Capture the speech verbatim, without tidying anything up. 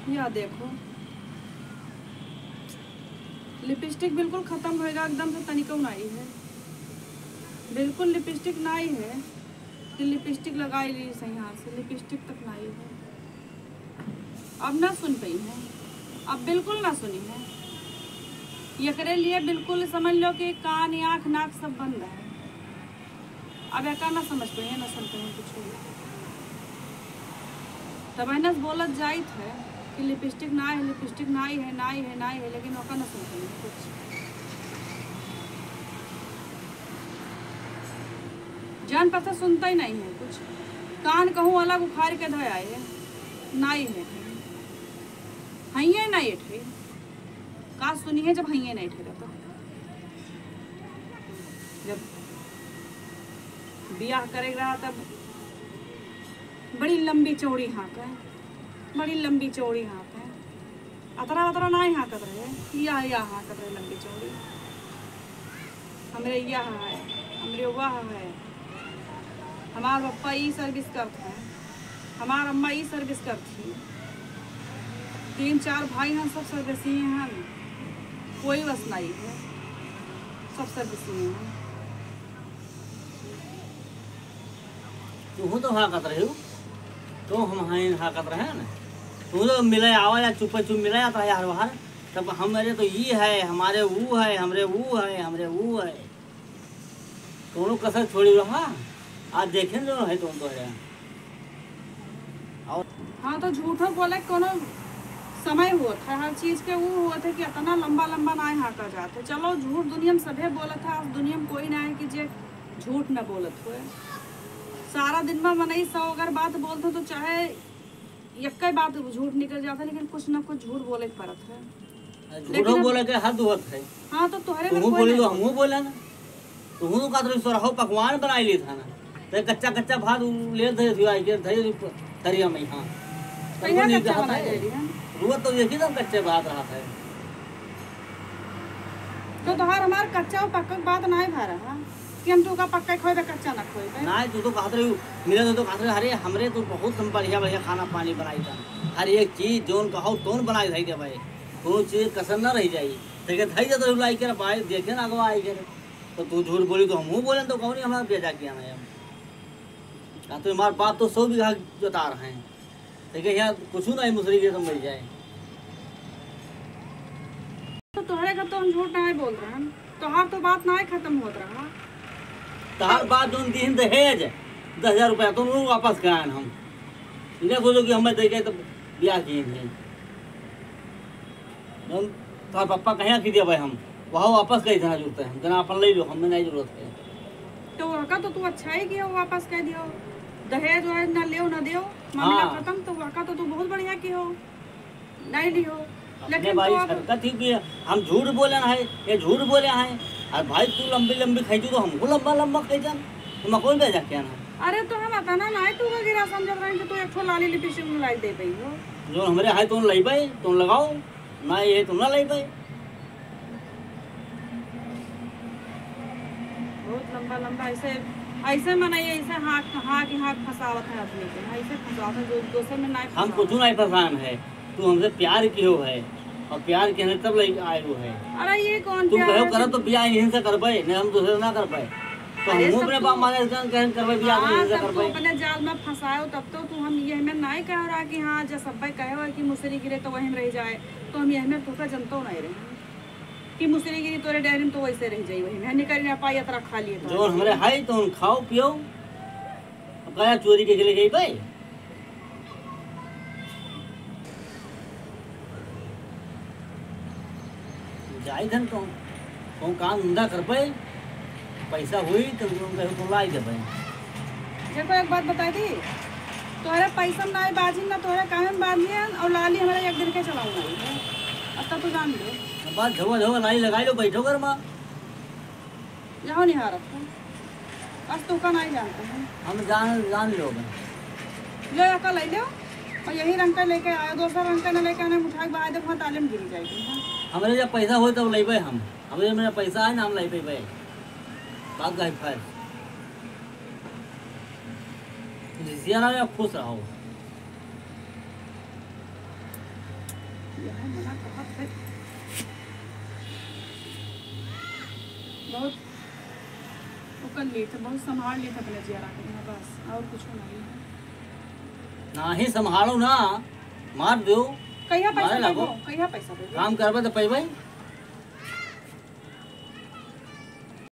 या देखो, लिपस्टिक बिल्कुल खतम होइगा, एकदम से तनिको नाई है, बिल्कुल लिपस्टिक नाई है कि लिपस्टिक लगाइ ली सही हाथ से, लिपस्टिक तक नाई है। अब ना सुन पइहैं, अब बिल्कुल ना सुनिहैं। एकरे लिए बिल्कुल समझ लो कि कान, आँख, नाक सब बंद है। अब एका ना समझ पइहैं, ना सुन पइहैं कुछ भी। तब एनस बोलत जाइत है कि लिपस्टिक नाई है, लिपस्टिक नाई है, नाई है, नाई है, लेकिन ओका ना सुन पइहैं कुछ। जान पता सुनता ही नहीं है कुछ। कान कहूँ अलग उखाड़ के धोए आए, नाई है, हइये नाई ठे। का सुनिहैं जब हइये नाई ठे रहता। जब बियाह करे रहा तब बड़ी लंबी चौड़ी हाँक है, बड़ी लंबी चौड़ी हाँक है। अतरा अतरा नाई हाँकत रहे, या या हाँकत रहे लंबी चौड़ी। हमरे यह है, हमरे वह है, हमार पप्पा ई सर्विस करत है, हमार अम्मा ई सर्विस करत ही, तीन चार भाई हैं, सब सर्विस ही हैं, कोई बस नाई है, सब सर्विस ही हैं। तुहू तो हाँकत रहे हो, तो हम हाँ हाँकत रहे ना। तू तो मिले आवा या चुप्पे चुप मिले आता है यार बाहर, तब हमरे तो ई है, हमारे ऊ है, हमरे ऊ है, हमरे ऊ है। कौनो कसर छोड़ी रहा, आज देखें जो है तुम तो है। और हाँ, तो झूठो बोले के कोनो समय होत है, हर चीज के ऊ होत है कि इतना लंबा लंबा नाय हाँका जात है। चलो, झूठ दुनिया में सभे बोलत है, आज दुनिया में कोई ना है कि जे झूठ न बोलत होए। सारा दिन में मनई सौ अगर बात बोलत हो तो चाहे एक्के बात झूठ निकल जात है, लेकिन कुछ ना कुछ झूठ बोले के पड़त है। झूठो लेकिन अब बोले के हद होत है। हाँ, तो तोहरे में तुहू कोई बोली नहीं तो बोलत। हमहू बोले ना। तुहू तो कहत रही सोरहो पकवान बनाई ली था ना। तो कच्चा कच्चा भात उ ले धरे थी, आई के धरे थी थरिया में, हाँ। तो कहिया वो नहीं कच्चा कहत बनाई है। ले ली है? रुआ तो देखी तो कच्चे भात रहा था। तो तोहार हमार कच्चा और पक्का के बात नाय भा रहा कि हम तोका पक्का खोए बे, कच्चा ना खोए बे। नाय, तू तो कहत रही, मिले तो, तो कहत रही, "अरे, हमरे तो बहुत हम बढ़िया बढ़िया खाना पानी बनाई था। हर एक चीज जोन कहो तोन बनाई धई दे भाई। कोनो चीज कसर ना रह जाई।" देखे धई दे तो लाई के भाई, देखे ना अगवा आई के। तो तू झूठ बोली तो हमहू बोले तो कौन हमारा बेजा किया ना हम। का तो हमार बाप तो सौ बीघा जोतार हैं। देखिए, यहाँ कुछ नहीं, मुसरी के तो मिल जाए। तो तोहरे का तो हम झूठ नहीं बोल रहे हैं, तोहार तो बात नहीं खत्म होत रहा। तोहार बात जोन दीन दहेज दस हजार रुपया, तो उनको वापस कराएन हम। इनका सोचो कि हमें देखे तो ब्याह किए थे। जौन तोहार पप्पा कहिया की देबै हम, वह वापस कही देना जरूरत है, हम जना अपन ले लो, हमें नहीं जरूरत है। तो वहका तो तू अच्छा ही किहो, वापस कह दियो, दहेज वहेज ना लियो ना दियो, मामला हाँ। खत्म। तो वहका तो तू बहुत बढ़िया किहो, नहीं लिहो। अपने लेकिन बारी तो अब छटकत ही भी है, हम झूठ बोले हैं, ये झूठ बोले हैं। और भाई तू लंबी लंबी खाई तू तो हमको लंबा लंबा खाई जान, तो मैं कौन बेजा क्या ना। अरे तो हम अतना ना है तू का गिरा समझत रहे कि तू एक ठो लाली लिपस्टिक लाई दे पाई हो। जो हमरे है तो लाई पाई, तुम लगाओ। ना ये तुम ना लई पाई। बहुत लंबा लंबा ऐसे, ऐसे मनई ऐसे हाँक, हाँक, हाँक फंसावत है आदमी के, ऐसे फंसावत है जो दोसर में ना हम फंसावत। कुछ नहीं फंसान है, तू हमसे प्यार किहो है और प्यार के हमें तब लई आए हो है। अरे ये कौन तू प्यार कहो है? करब तो ब्याह इन्हीं से करबे, नहीं हम दूसरे से ना करबे। तो अरे हम तब अपने तू बाप मारे से कहन करबे, ब्याह हाँ, इन्हीं से तब तू करबे। अपने जाल में फंसायो, तब तो तू हम ये हमें नहीं कह रहा कि हाँ, जब सब कहे हो कि मुसरी गिरे तो वहीं रह जाए। तो हम यह में तोका जनतो नहीं रहे कि मुसरी गिरी तोरे डायरी में तो वैसे रह जाई, वही में निकल ना पाई, अतरा खा लिए तो। जो हमरे हाई तो हम खाओ पियो, अब काया चोरी के लिए गई भाई। जाई धन तो, तो काम धंधा कर पाए। पैसा हुई तो उनका तो लाई दे भाई। देखो, एक बात बता दी, तोहरे पैसा में ना बाजी ना तोहरे काम में बाजी है, और लाली हमारे एक दिन के चलाऊ नहीं है। अब तब तो जान लो। अब बात झोगा झोगा नाई लगाई लो, बैठो घर में। जाओ निहारत है। आज तो का नहीं जानते हैं। हम जान, जान लो। लो, या का ले लो। और यही रंग का लेके आयो, दूसरा रंग का ना लेके आने, उठा के बाहर देखो, ताले में गिर जाएगी। हाँ। हमारे जब पैसा हो तब लेबे हम। हमारे मेरा पैसा है ना, हम लेबे भाई। बात का है फर्ज। जिसिया ना या खुश रहो। यह मना कहत है। बहुत ओकर लेत है, बहुत संभाल लेत है अपने जियारा के, हाँ, बस और कुछ नहीं है। नाही संभालो ना, मार दो। कहिया पैसा मारे लागो। देबो? कहिया पैसा देबो? काम करबे तो पैबे।